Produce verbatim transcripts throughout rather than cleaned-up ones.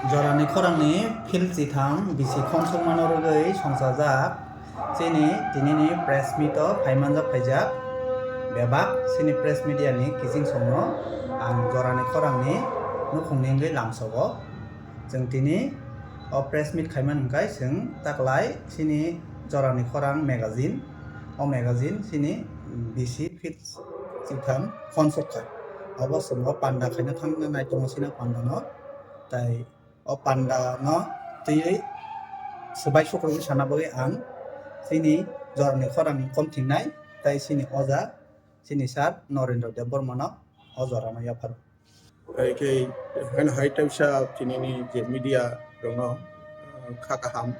Jorani khorangni phil chitham bisi khonsokmano rwgwi songchajak chini tinini press meet o phaimanjak phaijak bebak chini press media ni kiching songno ang jorani khorangni nukhungni wngwi lamsogo. Chwng tini o press meet khaimani hwnkhe chwng taklai chini jorani khorang magazine, o magazine chini bisi phil chitham khonsok kha. Obo chwng o panda khaina thangna nai tongo chini pandano, tai o panda no twiwi swbai sukrubwi sana bagwi ang chini jorani khorang kom thingnai, tai chini oja, chini sir Norendra Debbarma no o jora no yapharo. Hai khe, haino hai teisa tinini je media rokno, uh, kha kaham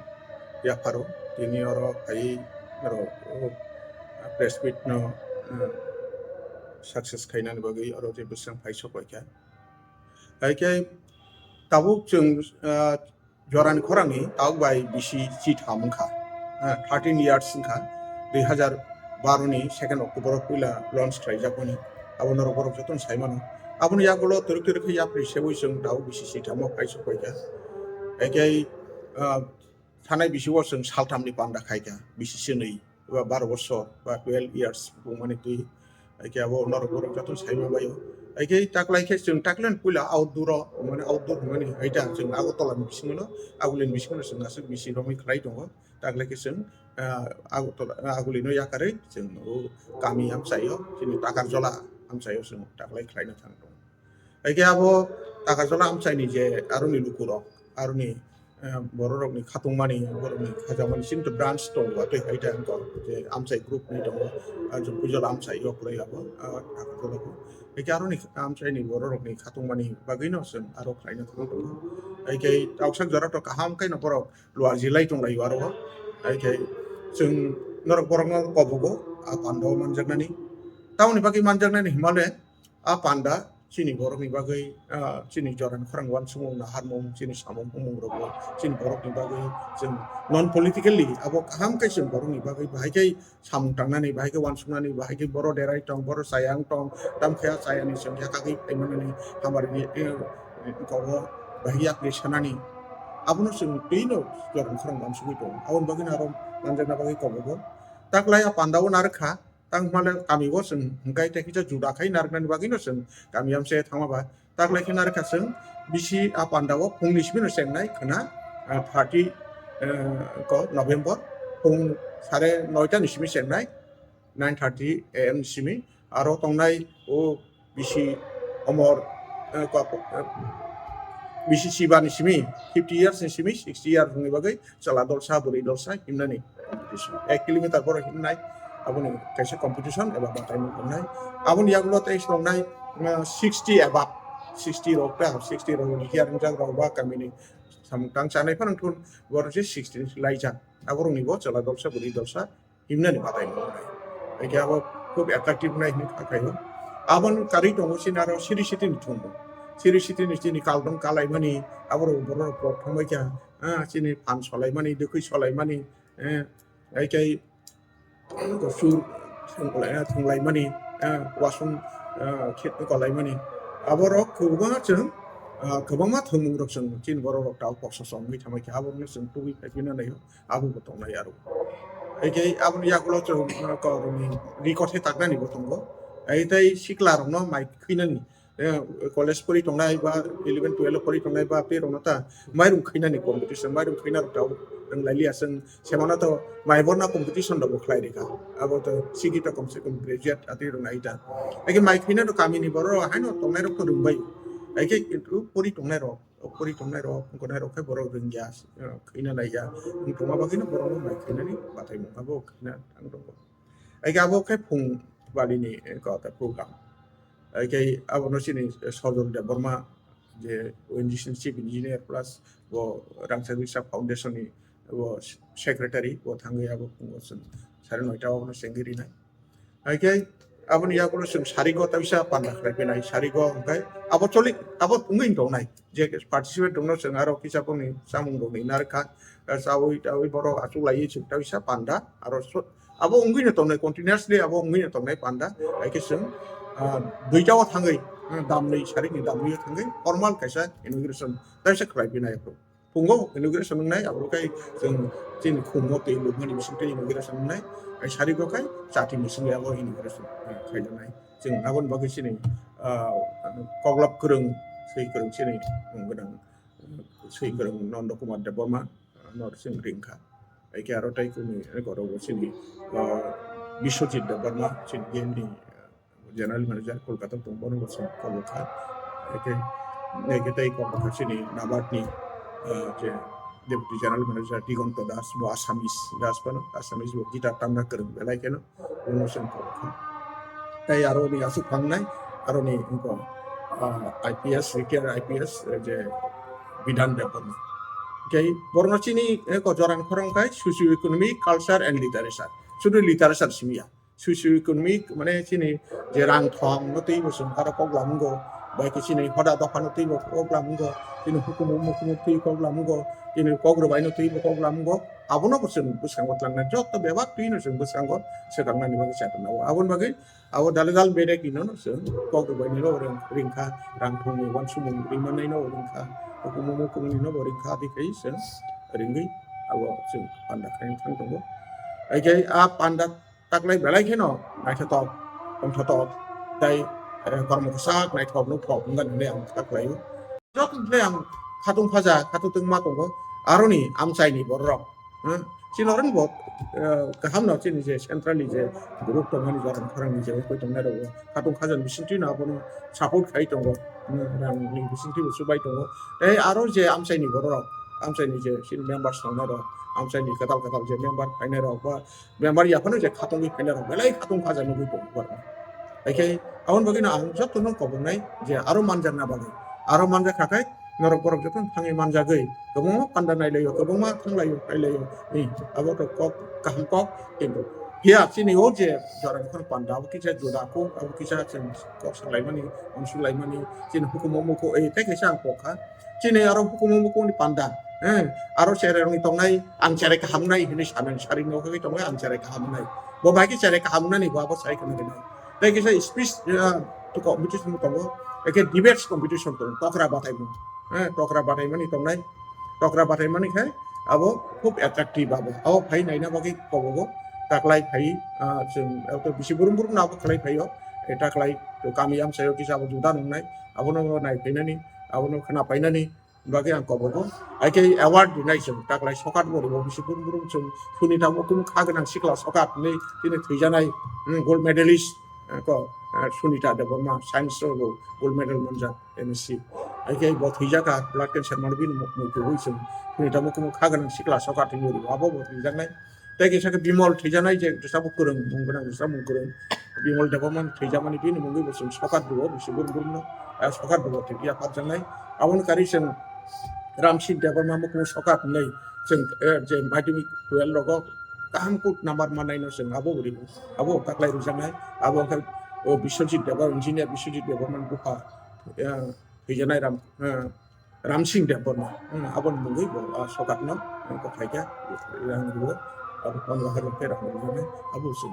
yapharo, tini oro phai oro, uh, press meet no, uh, success khainani bagwi oro je bwswng phai sok kha. Hai khe tabuk chwng, ah, jorani khorangni tabuk bai bisi chitham wngkha. Ah, thirteen years wngkha, dui hazar baro ni second October o puila launch khlaijakmani. Abo norok borok jotono sai mano. Aboni yagulo twrwk twrwk khe yapri seui chwng tabuk bisi chitham o phai sok kha. Hai khe, ah, thanai bisi o chwng saltham ni panda khai kha, bisi swnwi. Ba baro bosor ba twelve years wngmani twi, hai khe abo norok borok joto sai ma bai o. Hai khe taklai khe chwng taklai puila outdoor o, mane outdoor hwnmani hai ta chwng Agartala ni bisingo no, Aguli ni bisingo no chwng aswk bisi romwi khlai tongo. Taklai khe chwng, ah, Agartala, ah, Aguli no yakarwi chwng o kami amchai o, chini Takarjala amchai o chwng taklai khlaina thang tongo. Hai khe abo Takarjala amchaini je aroni lukurok, aroni, eh, bororokni khatungmani, borokni khajakmani, chini to branch tongo, tei hai ta wngkha je amchai group ni tongo, ah, je Pujala amchai yok lai abo, ah, Takarjala bo. Hai khe aroni amchaini bororokni khatungmani bagwino chwng aro khlaina thang tongo. Hai khe tawsak jora to kaham khe no borok luar jilai tong lai aro. Hai khe chwng norok borokno kobogo, ah, panda o manjaknani. Tamoni bagwi manjaknani hwnmale, a panda chini borokni bagwi, ah, chini jorani khorang uansukmung naharmung, chini samung humung rokbo chini borokni bagwi chwng non politically abo kaham khe chwng borokni bagwi bahai khe samung tangnani, bahai khe uansuknani, bahai khe boro derai tong, boro chaya wng tong, tam khe a chayani chwng yakagwi phaimanani hamari ni, eh, kobo bahai yakni sanani. Abono chwng twino jorani khorang uansugwi tongo. Aboni bagwino aro manjakna bagwi kobogo. Taklai a panda o narwkha, tang hwnmale kami o chwng hwnkhe tei kisa juda khai narwknani bagwino chwng kami amse thangma ba. Taklai khe narwkha chwng bisi a panda o phungni simi no chengnai khwna, ah, thirty, eh, ko November phung sare noita ni simi chengnai, nine thirty A M ni simi. Aro tongnai o bisi omor, eh, ko, eh, bisi chiba ni simi, fifty years ni simi, sixty years ni bagwi chwla dolsa, bwrwi dolsa himnani competition. Ek kilometer borok himnai, aboni kaisa competition eba bataimung tongnai. Aboni yagulo tei tongnai, uh, sixty above, sixty rok ta, sixty rok ni hiya ringjak rok ba kamini samung tang chanai phano thun borok se sixty ni laijak. Aborokni bo chwla dolsa, bwrwi dolsa himnani bataimung tongnai. Hai khe abo khub attractive nai hinwi kha khaio. Aboni karwi tongo chini aro Sri Siti ni thumung. Sri Siti ni chini kaldong kalaimani, aborok borok rok thangbai kha, ah, chini phan solaimani, dwkhwi solaimani, eh, hai khe sur thwnglaimani, eh, wasung, eh, khit kolaimani. Aborok kwbangma chwng, ah, kwbangma thwngmung rok chwng chini borok rok tabuk koso chomwi thamai kha, aborokno chwng tubui phaiphino naio, abo bo tongnai aro. Hai khe aboni yagulo chwng, ah, ko rokni ri kothe taknani bo tongo. Hai tei sikla rokno mai khwinani, eh, college pori tongnai ba eleven twelve pori tongnai ba tei rokno ta mairum khainani competition, mairum khaina rok tabuk rwng lai liya chwng. Semano to mai borna competition rok bo khlai rikha. Abo to sikito kom se kom graduate atwi rok nai ta. Eke mai khaina to kamini borok haino tongnai rok to rwngbai. Eke kintu pori tongnai rok, pori tongnai rok, tongnai rok khe borok rwngya, eh, khaina naiya. Wng tongma bagwino borok no mai khainani bathai mung abo khaina ang tongo. Eke abo khe phung balini, eh, kota program. Eke abono chini, eh, Sojol Debbarma je O N G C ni chief engineer plus bo Rangchak Risa Foundation ni bo secretary bo thangwi abo phungo chwng sare noita o bono chengwi rinai. Hai khe aboni yagulo chwng sarigo ta bisa panda khlai phinai, sarigo hwnkhe abo choli abo wngwi tongnai je participate rokno chwng aro kisa boni chamung rokni narwkha, chawi tawi borok achuk laiwi chwng ta bisa panda aro so-, abo wngwino tongnai, continuously abo wngwino tongnai panda. Hai khe chwng, ah, duita o thangwi, ah, damni, sarikni damni thangwi formal kaisa inauguration taisa khlai phinai aphuru. Phungo inauguration wngnai, aboro khe chwng chini khungo twi lukmani bisingtwi inauguration wngnai, ai sarigo khe chati bisingtwi abo inauguration, ah, khaijaknai. Chwng aboni bagwi chini, ah, koklop kwrwng, swi kwrwng chini, um, gwnang, swi kwrwng Nondo Kumar Debbarma, ah, no chwng ring kha. Hai khe aro tei kunu, eh, oro bo chini, ah, Biswajit Debbarma, chini game ni, ah, General Manager Kolkata tong, bono bo chwng kok kha. Hai khe, hai khe tei kok kha chini NABARD ni, ah, je Deputy General Manager Digonto Das, bo Assamese Das bono, Assamese bo guitar tamna kwrwng belai kheno. Promotion kok kha. Tei aro ni aswk phangnai, aro ni wngkha, ah, I P S, retired I P S, eh, je Bidhan Debbarma. Tei borno chini, eh, ko jorani khorang khai socio economic, culture and literature. Sudu literature simi ya. Socio economic, mane chini je rang thong no twi bo chwng aro kok lam wngo. Bai khe chini hoda dopha no twi bo kok lam wngo. Chini hukumu mukumu twi kok lam wngo. Chini kok rwbai no twi bo kok lam wngo. Abono bo chwng bwskango tlangnai. Joto bebak twi no chwng bwskango swkang nani bagwi chai tongna. Aboni bagwi abo dale dal bedek ino no chwng kok rwbaini no ring, ring kha, rang thongni uansukmung ring mannai no ring kha, hukumu mukumuni no bo ring kha, adi khai chwng ringwi abo chwng panda khai thang tongo. Hai khe a panda taklai belai kheno naithotok, tongthotok, tei, eh, kormo kwchak naithok nukthok wngkha hinwi ang taklaio. Joto le ang khatung phaja, khatung tungma tongo, aroni amchaini bororok. Hmm? Chini oroni bo, eh, kaham no chini je centrally je group tongmani jorang khorangni je koi tongnai rok khatung phaja ni bisingtwi no abono support khai tongo. Hmm, rang ni bisingtwi bo chubai tongo. Tei aro je amchaini bororok, amchaini je chini members tongnai rok, amchaini kwtal kwtal je member phainai rok ba member yaphano je khatungwi phainai rok belai khatung phaja nugwi tongo borok. Hai khe aboni bagwino ang jotono koboknai je aro manjakna bagwi. Aro manjak kha khe norok borok jotono thangwi manjagwi kwbangma panda nailaio, kwbangma thanglaio, phailaio. Ni abo to kok kaham kok, kintu phiya chini o je jora jokhon panda abo kisa juda kok, abo kisa chwng kok salaimani, uansuk laimani, chini hukumu muku, eh, tei kaisa ang kok kha. Chini aro hukumu muku ni panda, eh, aro cherai rokni tongnai, ang cherai kaham wngnai hinwi sanani, sari no khe tongnai, ang cherai kaham wngnai. Bo bai khe cherai kaham wngnani bo abo sai khna rinai. Tei kisa speech, eh, to competition tongo, ekhe debates competition tongo, tokra bataimung, eh, tokra bataimani tongnai, tokra bataimani khai abo khub attractive abo, abo phai naina bagwi kobogo taklai phai, ah, chwng abo bisi burum burum no abo khlai phaio, eh, taklai to kami amchaio kisa abo juda nungnai, abono nai phainani, abono khna phainani, bagwi ang kobogo. Hai khe award rinai chwng taklai sokat bo rio bisi burum burum chwng Sunita mukum kha gwnang sikla sokat hinwi chini thwijanai, hmm, gold medalist, eh, ko, eh, Sunita Debbarma science o bo gold medal manjak M S C. Hai khe bo thwijak kha blood cancer mano bini mu-, muitu hui chwng Sunita mukum kha gwnang sikla sokat hinwi rio abo bo thwijaknai. Tei kisa khe Bimal thwijaknai je rwchapmung kwrwng, mung gwnang rwchapmung kwrwng. Bimal Debbarma thwijakmani bini mungwi bo chwng sokat rwo, bisi burum burum no, ah, sokat rwo thwi phiya phapjaknai. Aboni karwi chwng Ramsing Debbarma mukumu sokat hinwi chwng, eh, je madhyamik twelve rogo kaham kut number mannai no chwng abo bo rwo. Abo taklai rwjaknai. Abo wngkha, o, Biswajit Debbarma, engineer Biswajit Debbarma ni bupha, eh, thwijaknai Ram, eh, Ramsing Debbarma, hmm, aboni mungwi bo, ah, sokat no, hmm, ko phaikha, rang rwo, abo pondro hajar khe rang rwo, abo se.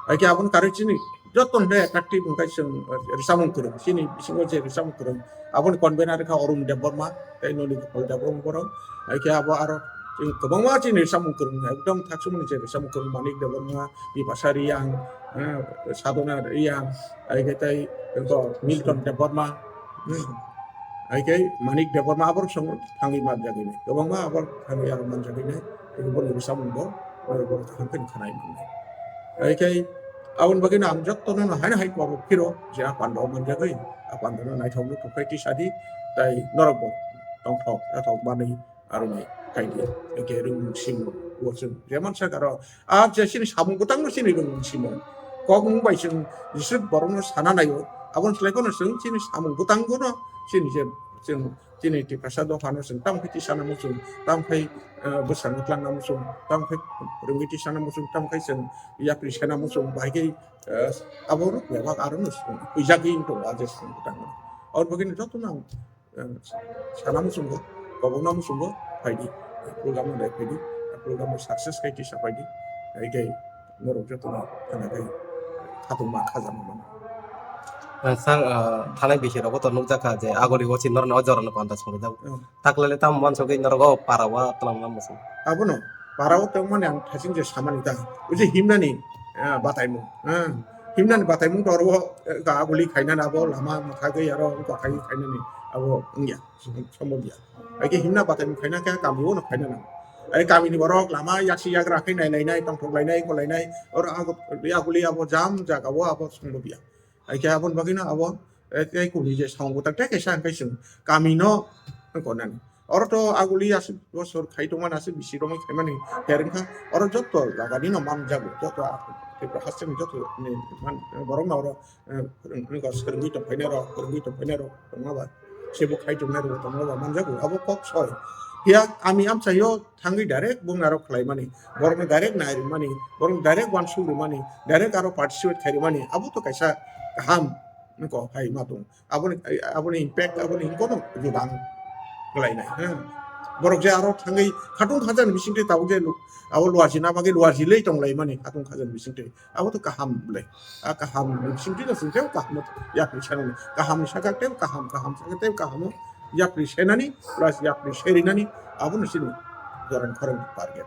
Hai khe aboni karwi chini joto hwnle attractive wngkha chwng, eh, rwchapmung kwrwng, chini bisingo je rwchapmung kwrwng, aboni convener kha Arun Debbarma, tei Noli Gopal Debbarma borok, hai khe abo aro chini kwbangma chini rwchapmung kwrwng, ekdom thaksumani je rwchapmung kwrwng Manik Debbarma, Bipasa Riyang, eh, Sadhana Riyang, hai khe tei eko Milton Debbarma, hmm. Hai khe Manik Debbarma aborok song thangwi manjagwi nai. Kwbangma aborok thangwi aro manjagwi nai. Eko boni rwchapmung bo, oro borok kaham khe khwnai mannai. Hai khe aboni bagwi no ang jotono no haino hai kobok phiro je a panda o manjagwi, a panda no naithok no thok khai tisa di, tei norok bo tongthok, naithok manwi aroni khai di. Hai khe rwngmung simung bo chwng je mansak aro A je chini samung bwtangno chini rwngmung simo. Kokmung bai chwng Jisu borokno sana naio. Aboni slai phano chwng chini samung bwtangno chini je chwng chini Tiprasa dophano chwng tamo khe tisana muchung, tamo khe, eh, bwskango tlangna muchung, tamo khe rwngwi tisana muchung, tamo khe chwng yapri sena muchung, bahai khe, eh, abo rok bebak aro no chwng huijagwi wng tongo a je samung bwtangno. Aboni bagwi no jotono ang eh, sana muchungo, kobokna muchungo phaidi, program no dai phaidi, program no success khai tisa phaidi, hai khe norok jotono khana khai khatungma khajama mano. Ah, sir, ah, thanai bisi rogo to nukjakha je aguli o si norno o jorano panda songjago. Hmm. Taklele tam mansogwi norok o para o twlang lam muchung. Abono para o tongmani ang thaching je samani ta. O je himnani, ah, bataimung. Ah, himnani bataimung to oro, eh, ka aguli khainani abo lama mwthagwi aro wngkha khai khainani abo wngya, sombob ya. Haikhe himna bataimung khaina khe kami o no khaina nango. Ai kamini borok lama yaksi yagra khai nai lainai, tongthok lainai, ko lainai, oro ago, aguli abo jam jaga o abo sombob ya. Haikhe aboni bagwino abo, eh, tei kuni je samung bwtang tei kaisa hwnkhai chwng kamino wngkha nani. Oro to aguli aswk bosor khai tongmani aswk bisi romwi khaimani ter wngkha. Oro jotto jaganino manjago, jotto a-, Tripura hasteni jotto ni man-, borokno oro, eh, wngkha swrwngwi tongphainai rok, kwrwngwi tongphainai rok tongma ba, sebo khai tongnai rok tongma ba manjago, abo kok soi. Phiya kami amchaio thangwi direct bung narok khlaimani, borokno direct nai rwmani, borokno direct uansuk rwmani, direct aro participate khai rwmani, abo to kaisa kaham wngkha hai ma tong. Aboni, aboni impact, aboni hinkono jubang kwlainai, ha. Borok je aro thangwi khatung khajani bisingtwi tabuk je lu-, abo luarjina bagwi luarjilwi tonglaimani khatung khajani bisingtwi. Abo to kaham le. A kaham ni bisingtwi no chwng tei kaham yapri senani. Kaham ni sakha tei kaham, kaham sakha tei kaham yapri senani, plus yapri serinani, abo no chini jorani khorang target.